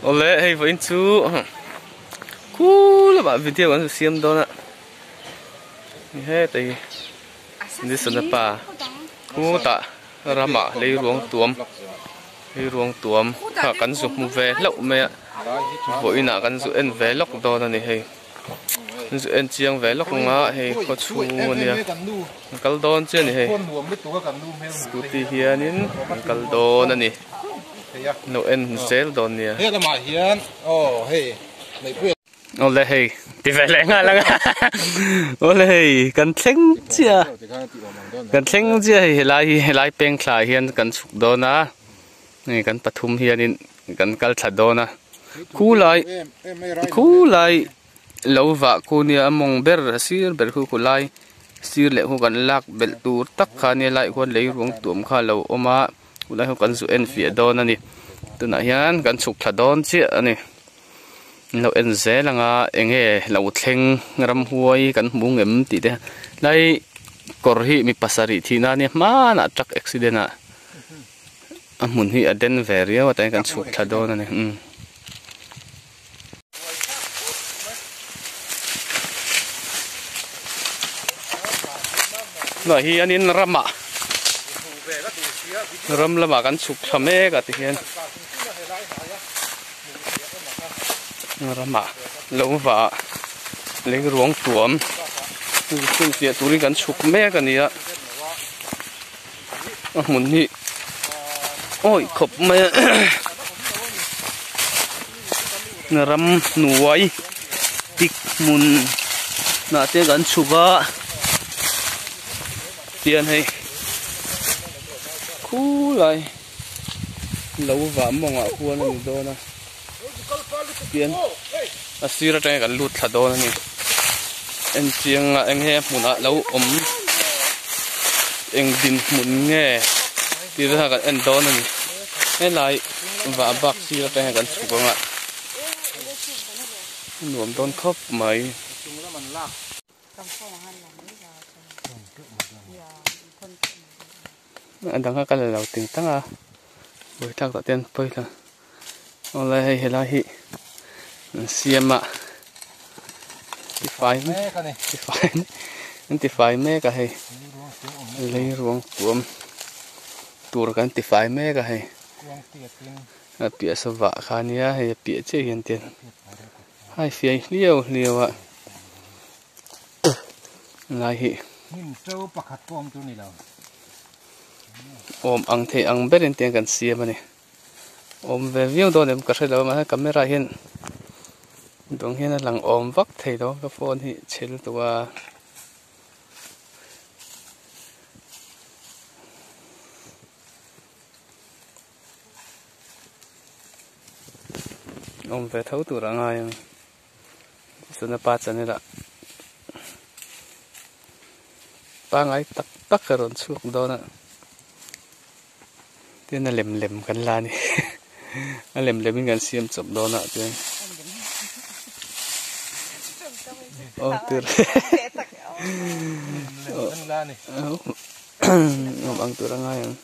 Awle hei vawiin chu khu lamah video an siam dawn a ni heta hi Nisana pa khutah ramah lei ruang tuam lei ruang tuam kha kan zu hmu ve hlauh mai a vawiinah kan zu en ve lawk dawn a ni hei. Zu en chiang ve lawk ang a hei khaw chhung ania an kal dawn chiah a ni hei scooty hianin an kal dawn a ni lo en zel dawn nia awle hei ti ve leh nghal ang a awle hei kan thleng chiah kan thleng chiah hei helai hi helai peng thla ah hian kan chhuk dawn a hei kan pathum hianin kan kal thla dawn a. Khulai khulai lo vah khu nia a mawng ber a sir ber khu khulai sir leh khu kan lak belh tur tak kha nia lai khuan lei ruang tuam kha a lo awm a khulai ho kan zu en fiah dawn a ni tunah hian kan chhuk thla dawn chiah a ni an lo en zel ang a eng nge lo thleng ramhuai kan hmu ngem tih te lai kawr hi mi pasarih thih na nia hmanah truck accident ah. A hmun hi a den ve riau a tah hian kan chhuk thla dawn a ni umm. Tunah hianin ramah ram lamah kan chhuk thla mek a tihian ramah lo vah lei ruang tuam chhunfiah turin kan chhuk mek a ni a. A hmun hi awi khawp mai a ram hnuai tik hmun hnah te kan chhuk a tian hei khulai lo vah mawngah khuan a ni dawn a tian a sir atangin kan lut thla dawn a ni enchiang a eng nge hmunah lo awm eng dinhmun nge tih te kha kan en dawn a ni helai vah bak sir atangin kan chhuk ang a nuam dawn khawp mai. A dang a kal lo ting tang a buaithlak tah te an pawi lo awlai hei helai hi an siam a tifai mek tifai an tifai mek a hei lei ruang tuam tur kan tifai mek a hei a piah sava kha ania hei a piah chiah hian tian hai fiai hliau hliau a lai hi hnim to pakhat pawh awm tur ni lo awm ang thei ang berin tiang kan siam a ni awm ve viau dawn em ka hre lo a mahse camera hian dawng hian a lang awm vak thei lo ka phone hi chhel tawh a. Awm ve tho tur a ngai ang. Chuna pa channel ah pangai tak tak a rawn chhuak dawn a tin a lem lem kan la a ni a lem lem in kan siam chawp dawn a chuan aw tur awm ang tur a ngai ang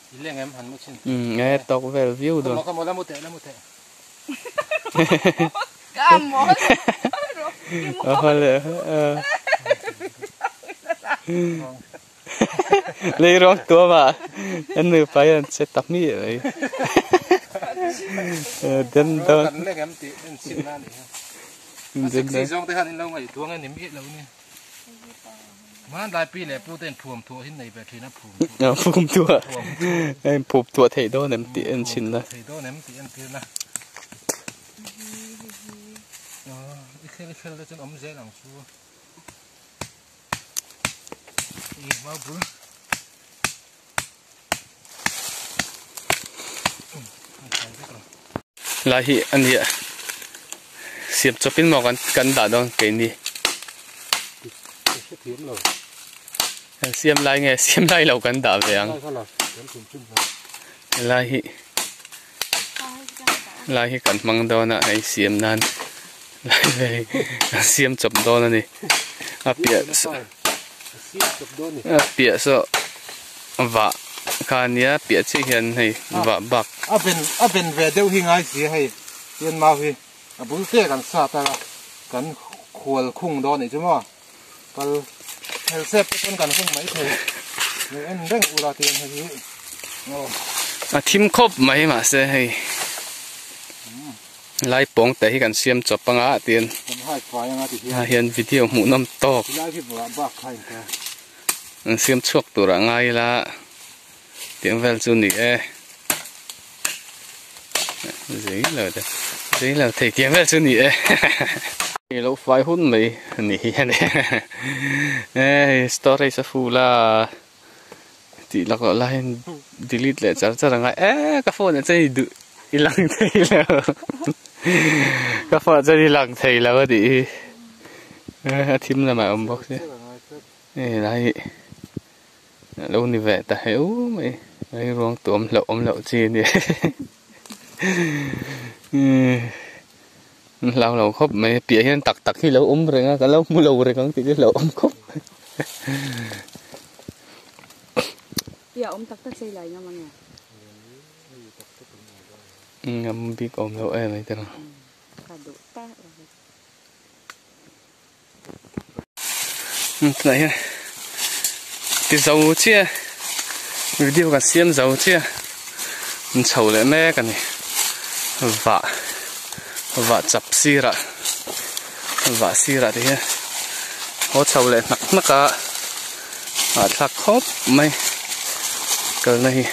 e tawk vel viau dawn. Lei ruang tuam ah an nupa hian an che ta hmiah mai den dawn phum thuah phum thuah theih dawn em tih en chhin la. Lai hi a nia siam chawpin maw kan kan dah dawn keini siam lai nge siam lai lo kan dah ve ang lai hi lai hi kan hmang dawn a hei siam nan lai vel hi kan siam chawp dawn a ni a piah. A piah saw vah kha a nia piah chiah hian hei vah bak. A ben a ben ve deuh hi ngai si a hei tian mau hi a bul te kan sat a kan khual khung dawn anih chu maw kal hel sep te pawn kan hung mai thei ni en reng ula tian hei hi aw. A thim khawp mai mahse hei. Lai pawng te hi kan siam chawp anga tiin ah hian video hmuh nawm tawk an siam chhuak tur ah ngai ila tiang vel chu ni e zei lo te zei lo thei tiang vel chu ni e lo fai hun mai ni hi a ni e storage a full a tih lak loh laiin delete leh char char angai e ka phone ah chuan i duh i lang thei lo ka phone ah chuan i lang thei lo a tih hi a thim lamah a awm bawk sia hei lai hi alo ni ve ta heu mai hei ruang tuam hlauh awm loh chi a ni an hlau lo khawp mai piah hian tak tak hi lo awm reng a ka lo hmu lo reng ang tih chu hlauh awm khawp mai. Piah awm tak tak sei lai ngam ange. Ngam bik awm loh em ai tiraw. Ka duh ta lo. Tunah hian ti zo chiah video kan siam zo chiah an chho leh mek a ni vah vah chap sirah vah sirah te hian haw chho leh hnak hnak a hahthlak khawp mai kalna hi.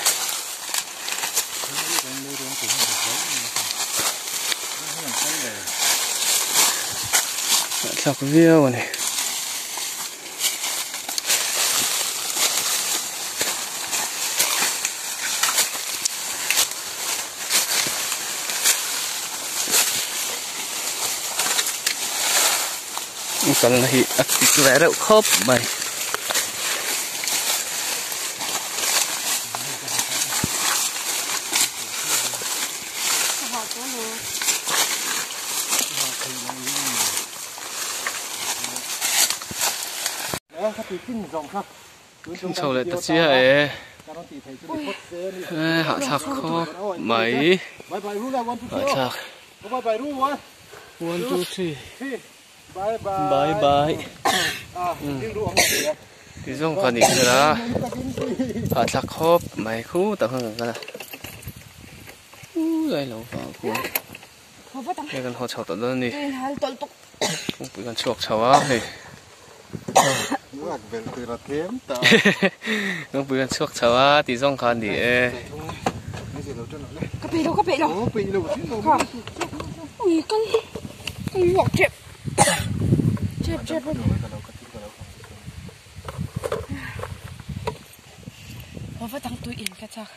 Thlak viau a ni. Kalna hi a tik ve reuh khawp mai. Chho leh ta chiah e hahthlak khawp mai hahthlak one two three bye bye ti zawng kha nih hmel a hahthlak khawp mai khutah khan kan kal a khulai lo vang khuan hei kan haw chho tawh dawn a ni kawngpui kan chhuak chho a hei kawngpui kan chhuak chho a ti zawng kha a ni e. Ka peih lo ka peih lo ui kal ka luak tep tep tep a ni haw va dang tui in ka chak.